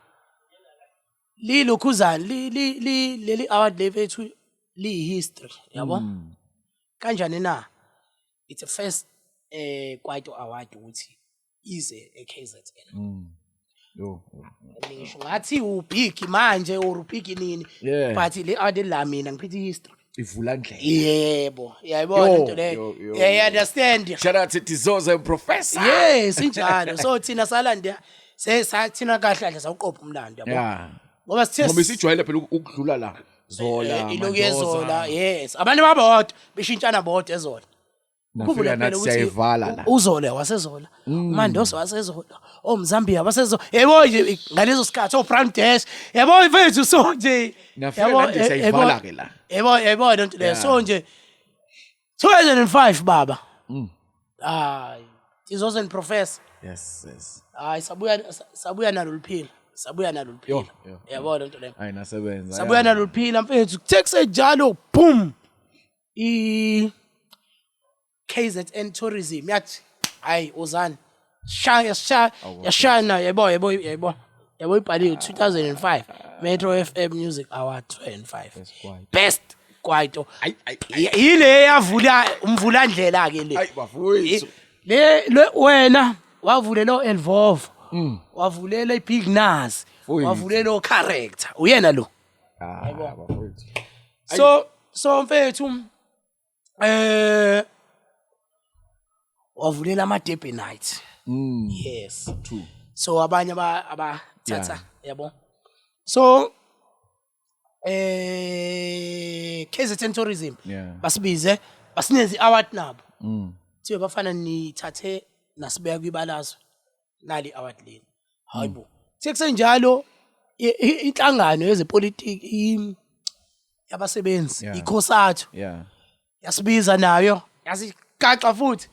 lilokhuzana li li li leli award le mfethu liyi-history, yabo. Kanjani na? It's a first kwaito award ukuthi ize eKZN. Yo. Ngisho ngathi ubig manje or ubig nini, but le award la mina ngiphethe history. Ivula ndlela. Yebo, yayibona into leyo. Yeah, you understand. Shout out to Tizozo and Professor. Yes, injalo. So thina salanda thina kahle kahle sawuqopha umlando, yabo. Ngoba sithe Ngoba isijwayele phela ukudlula la. Zola. Iloku yeZola, yes. Abantu babodwa beshintshana bodwa eZola. Nafika nathi siyayivala la. UZola waseZola. UMandoza waseZola. OMzambia waseZola. Yebo nje ngaleso sikhathi o Brown Dash. Yebo mfethu, so nje. Nafika nathi siyayivala ke la. Yebo lento leyo. So nje 2005 baba. Hayi. Tizozo and Professor. Yes. Hayi, sabuya nalo liphila. Sabuya nalo liphila. Yabo lento leyo. Hayi, nasebenza. Sabuya nalo liphila mfethu. Kuthe kusenjalo, boom. I KZN Tourism yathi, hayi, uzani. Shaya shaya yashaya, yebo yebo yebo. Yabo, ibhaliwe 2005 Metro FM Music Award 2005. Best Kwaito. Ayi ayi. Ile yavula umvulandlela ke le. Ayi bafowethu. Le wena wavulela o-Elvovo. Wavulela iBig Naz. Mfowethu. Wavulela o-Character. Uyena lo. Ah, bafowethu. So mfethu, wavulela ama Durban Night. Yes. True. So abanye abathatha, yabo. So KZN Tourism basibize, basinenze i-award nabo. Thiwe bafana nithathe nasibeka kwibalazwe nali award leni. Hayibo. Sekusenjalo inhlangano yezepolitiki yabasebenzi, iCosatu, yasibiza nayo, yasigaxa futhi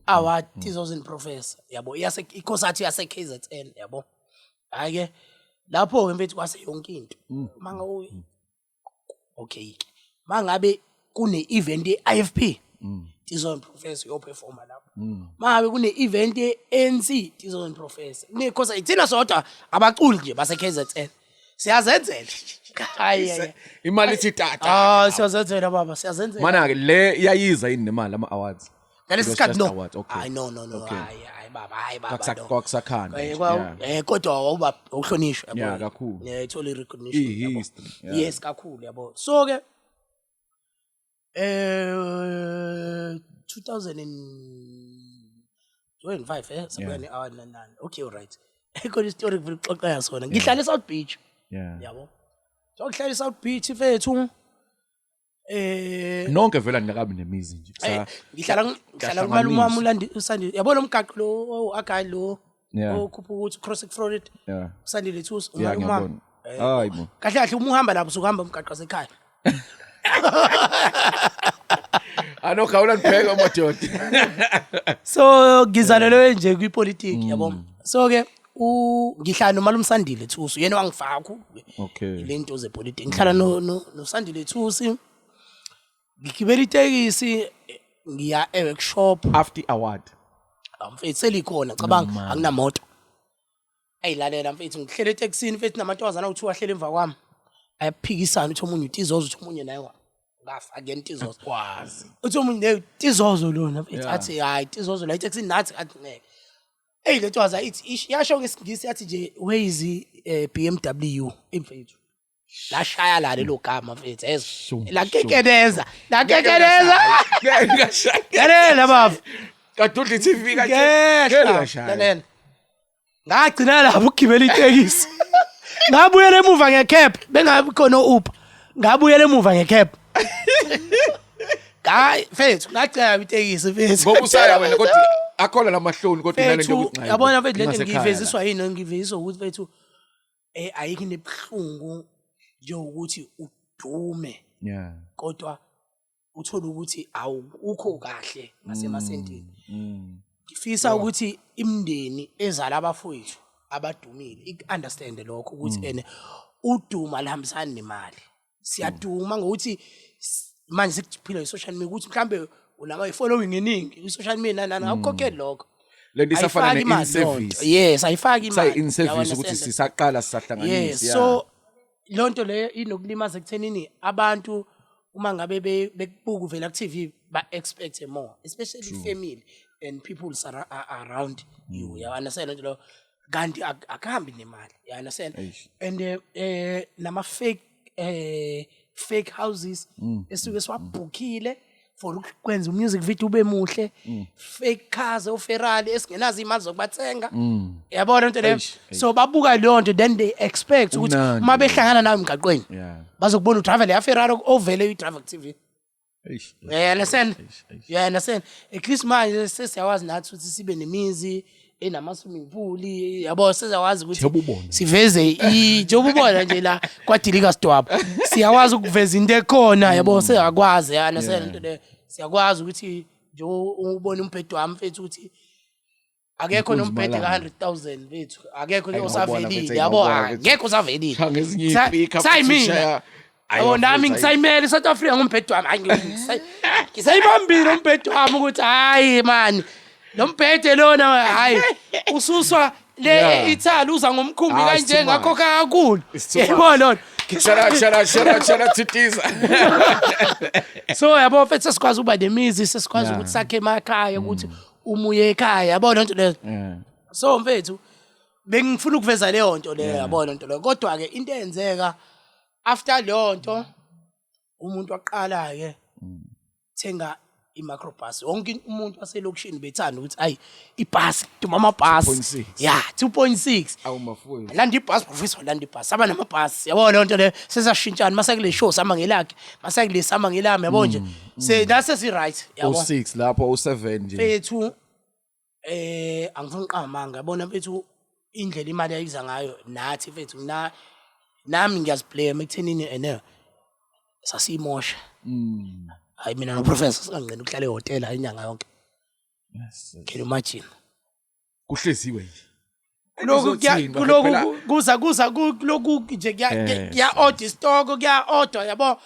award Tizozo Professor, yabo, yase iCosatu yase KZN, yabo. Hayi ke lapho ke mfethu kwase yonke into manga okay ke mangabe kune event ye-IFP, Tizozo Professor uyoperforma lapho. Mangabe kune event ye-ANC, Tizozo Professor. Kunekhosa ithina sodwa abaculi nje base KZN, siyazenzela. Hayi hayi. Imali ithi tata. Ah, siyazenzela baba, siyazenzela. Mana ke le iyayiza yini nemali, ama awards? Ngalesi It was sikhathi just no. awards, okay. Hayi, no no no. Hayi hayi baba, hayi baba, no. Kwakusakhanda nje, Kodwa wawuba uhlonishwa, yabo. Yeah, kakhulu. Yeah, ithola i-recognition, yabo. I-history, yeah. Yes, kakhulu, yabo. So ke 2005 sabuya ne-award nani nani. Okay, all right. Ikhona isitori ngifuna ukuxoxela sona. Ngihlala eSouth Beach. Yabo. So ngihlala eSouth Beach mfethu. Nonke vele ningakabi nemizi nje. Ngihlala kumalume wami uLandi uSandile. Yabo lo mgaqo lo agayi lo okhupha ukuthi cross Florida. uSandile Thusi umalume wami. Ngiyabona. Hayi bo. Kahle kahle uma uhamba lapho usuhamba umgaqo wasekhaya. Anokho awulanibheka madoda. So ngizalelwe nje kwipolitiki, yabo. So ke ngihlala nomalume Sandile Thusi, yena wangifaka kakhulu le nto zepolitiki. Ngihlala no noSandile Thusi. Ngigibela itekisi ngiya e-workshop. After award. Mfethu selikhona, cabanga akunamoto. Ayilalela mfethu, ngihlele etekisini mfethu namantombazana awu2 ahlele emva kwami. Ayaphikisana, uthi omunye uTizozo, uthi omunye naye ngafa again Tizozo. Kwazi. Uthi omunye naye Tizozo lona mfethu, athi hayi Tizozo la etekisini nathi, athi ngeke. Hey, le ntokaza ithi yasho ngesingisi yathi nje where is BMW mfethu. Lashaya la lelo gama mfethu, yezo. Shum, La kekeleza, la kekeleza. Ngeke ngashaya. Lalela baba. Kade udla i-TV kanje. Ngehla. Ngeke ngashaya. Lalela. Ngagcina lapho ukugibela itekisi. Ngabuyela emuva ngecab, bengabi khona uUber. Ngabuyela emuva ngecab. Hayi mfethu, ngagcina itekisi mfethu. Ngoba usaya wena kodwa akhona lamahloni kodwa inale nto Mfethu, yokuthi nxa yabona mfethu lento ngingasekhaya la. ngiyiveziswa yini? Ngiveziswa ukuthi mfethu ayikho nebuhlungu njengokuthi udume kodwa uthola ukuthi awukho kahle ngasemasentini. Ngifisa ukuthi imindeni ezala abafowethu abadumile iku-understand lokho ukuthi ene uduma lihambisana nemali. Siyaduma ngokuthi manje sekuphila i-social media, ukuthi mhlambe unama following eningi i-social media nani nani, awukhokheli lokho. Lento isafana Ayifaki imali ne-in lonto. service. Yes, ayifaki imali. Sayi in service Yabona, ukuthi senze. sisaqala sisahlanganisa. Yes, so lonto leyo inokulimaza ekuthenini abantu uma ngabe bekubuka uvela ku TV ba expect more, especially family and people around you. Ya understand lento leyo. Kanti akuhambi nemali, you understand? Eish. And nama fake houses esuke siwabhukhile for ukwenza umusic video ube muhle, fake cars, oFerrari esingenazo imali zokubathenga, yabona into leyo? Eish, eish. So babuka leyo nto, then they expect ukuthi Umnandi. uma behlangana nawe emgaqweni bazokubona udriver leya Ferrari ovele uyi-driver ku-TV. Eish. You understand? Eish, eish. You understand? At least manje sesiyakwazi nathi ukuthi sibe nemizi enama-swimming pool, yabo, sesiyakwazi ukuthi Njengoba ubona. siveze njengoba ubona nje la kwadilika sidwaba, siyakwazi ukuveza into ekhona, yabo, siyakwazi, you understand? Into leyo siyakwazi ukuthi nje ubone umbhedo wami, mfethu, ukuthi akekho Inkunzi nombhede malanga. ka-100,000, mfethu, akekho Ayi, ngawubona, osavelile, mfethu, yabo. ngawubona, mfethu. Akekho osavelile. Cha, ngezinye iy'pika, futhi Sayimina. Ayi, Yabo, nami bafethu, ayi. ngisayimele iSouth Africa ngombhedo wami. Hayi, ngisayibambile umbhedo wami ukuthi hayi man, lo mbhede lona, hayi, ususwa le e-Italy, uza ngomkhumbi Ah, it's kanje, too much. ngakhokha kakhulu. It's too much. Yebo lona. Shout out, shout out, shout out, shout out to Tiza. So yabo mfethu, sesikwazi ukuba nemizi, sesikwazi ukuthi sakhe emakhaya, ukuthi uma uye ekhaya, yabo lento leyo. So mfethu, bengifuna ukuveza leyo nto leyo, yabo, lento leyo. Kodwa ke into eyenzeka after leyo nto, umuntu waqala ke thenga i-microbus. Wonke umuntu waselokishini bethanda ukuthi ayi, ibhasi duma, amabhasi. 2.6. Ya, 2.6. Awu mafowethu. Landa ibhasi, professor, landa ibhasi, saba namabhasi, yabo leyo nto leyo. Sesashintshana, mase kule show sihamba ngelakhe, mase kule sihamba ngelami, yabo nje, se la sesi-right, yabo. 06 lapho, 07 nje. Mfethu, angifuni uqamba amanga, yabona mfethu, indlela imali ayiza ngayo nathi, mfethu, na nami ngiyaziblame ekuthenini ene sasiyimosha. Hayi, mina noprofessor singangena ukuhlala ehhotela inyanga yonke. Can you imagine? Kuhleziwe nje. Kulokhu Kuzothini, kulokhu phela- kuza kulokhu nje kuya order isitoko, kuya order, yabo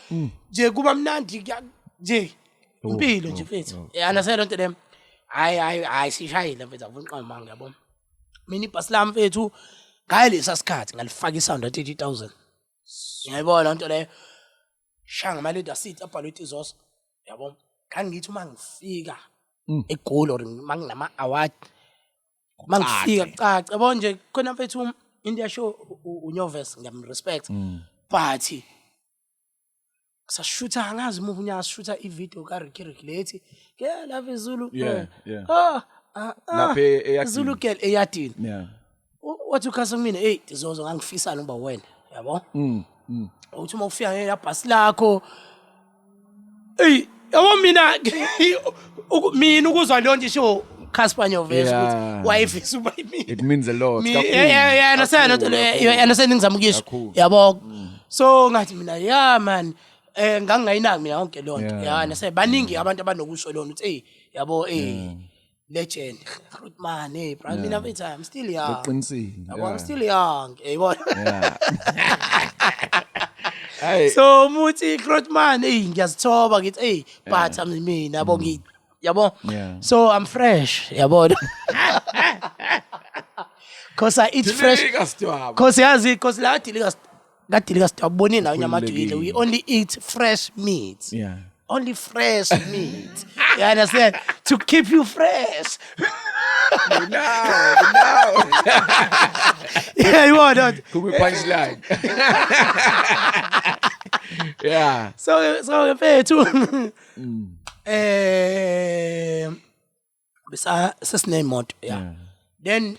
nje, kuba mnandi, nje impilo nje, mfethu, ya naselo nto le. Hayi, hayi, hayi, sishayile mfethu, akufuni uqamba amanga, yabo. Mina ibhasi lami, mfethu, ngaye lesa sikhathi ngalifaka isound 30,000, ngiyayibona lento leyo, shaya ngama-leather seat abhalwe Tizoso, yabo. Ngangithi uma ngifika eGoli or uma nginama-award, uma ngifika kucace, yabo nje khona mfethu, into yasho uNyoves, ngiyamrespect, but sashutha, angazi muva unyaka, sishutha ivideo kaRicky Ricky lethi ke love Zulu. Ah, ah, ah. Lapha eyadini. Zulu girl eyadini. Wathi ukhasa kumina, hey Tizozo, ngangifisa noba wena, yabo, uthi uma ufika ngelabhasi lakho, ey, yabo, mina mina ukuzwa leyo nto isho Casper Nyovest ukuthi wayefisa uba yimina. It means a lot. Kakhulu. Yeah, understand, Kakhulu, kakhulu. yeah, understand, ngizama ukuyisho. Kakhulu. Yabo, so ngathi mina, yeah man, ngangingayinaki mina yonke leyo nto. Yeah, understand, baningi abantu abanokusho leyo nto ukuthi hey, yabo, hey, legend Grootman, hey bro, mina mfethu, I'm still young. Uqinisile. Yabo, I'm still young, yayibona. Hey. So muthi Grootman, hey, ngiyazithoba, ngithi hey, but I'm mina, yabo, ngi yabo. So I'm fresh, yabo, 'cause I eat fresh. Dilika sidwaba. 'Cause yazi, 'cause la dilika kadilika sidwabonile nayo nyamadwile, we only eat fresh meat. Only fresh meat, you understand, to keep you fresh. No, no. Yeah, you want Kube punchline. Yeah. So mfethu, besa sesinemoto, yeah. Then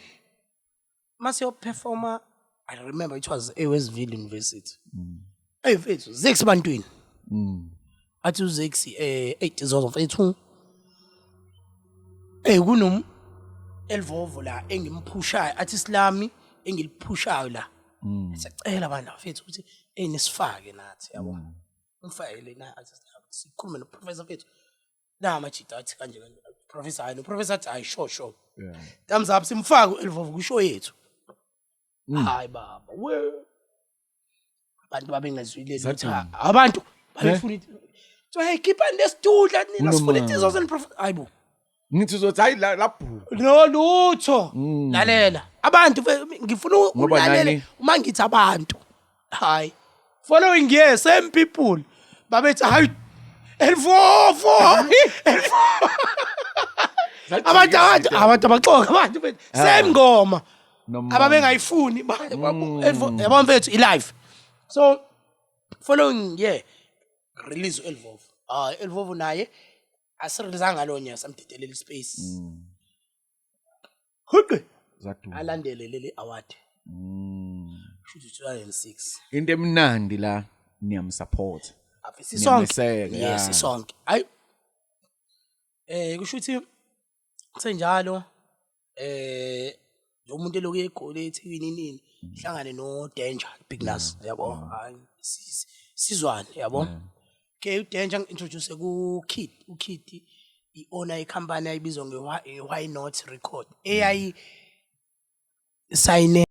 mase performa, I remember it was eWestville University. Hey mfethu, Zix bantwini, athi uZix, hey Tizozo mfethu, hey, kunom Elvovo la engimphushayo, athi islami engiliphushayo la, siyacela abantu mfethu ukuthi hey, nisifake nathi, yabo, ngifakele na artist lami, sikhulume no professor mfethu la, amajita athi kanje kanje, professor, hayi, no professor athi hayi, sure, thumbs up, simfake uElvovo kushow yethu. Hayi baba we, abantu babengazwile lutho. Abantu babefuna ithi, so hey, khiphani lesitudla nina, sifuna Unoma. iTizozo prof, hayibo. Ngithi uzothi hayi la labhu. No, lutho, lalela abantu, ngifuna Ngoba ulalele nani? uma ngithi abantu, hayi, following year same people babethi hayi, Elvovo, Elvovo, abantu abaxoka abantu, same ngoma. Nomona. Ababengayifuni yabo mfethu, i-live. So following year release u-Elvovo. Ah, Elvovo naye asireleasanga ngalo nyaka, samdedelela ispace. Huqe Zaduma. Alandele leli award. Shuthi 2006. Into emnandi la, niyamsupport. Ave sisonke. Niyameseka, Yes, yeah. sisonke. Hayi. Kusho ukuthi kusenjalo nje umuntu eloku eGoli, eThekwini, nini, hlangane no Danger Big Nas, yabo. Hayi, sizwane, yabo. Okay, uDanger ngi-introduce ku Kid, uKid i-owner yecompany ayibizwa nge Why Not Record. Eyayi sayine